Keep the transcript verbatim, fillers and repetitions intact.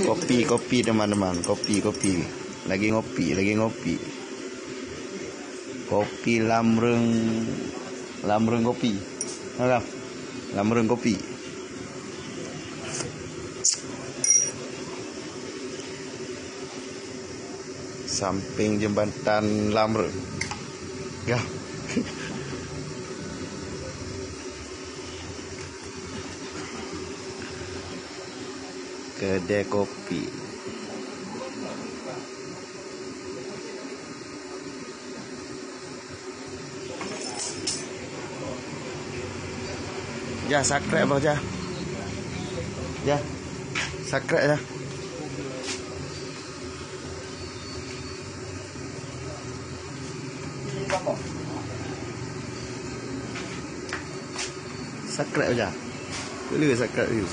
Kopi, kopi, teman-teman. Kopi, kopi. Lagi ngopi, lagi ngopi. Kopi Lamreung, Lamreung Kopi. Ha, Lam? Lamreung Kopi. Sampéng jembatan Lamreung. Ya. Kedai kopi. Jah, subscribe bah, jah. Jah. Subscribe, jah. Subscribe, jah. Boleh subscribe dulu.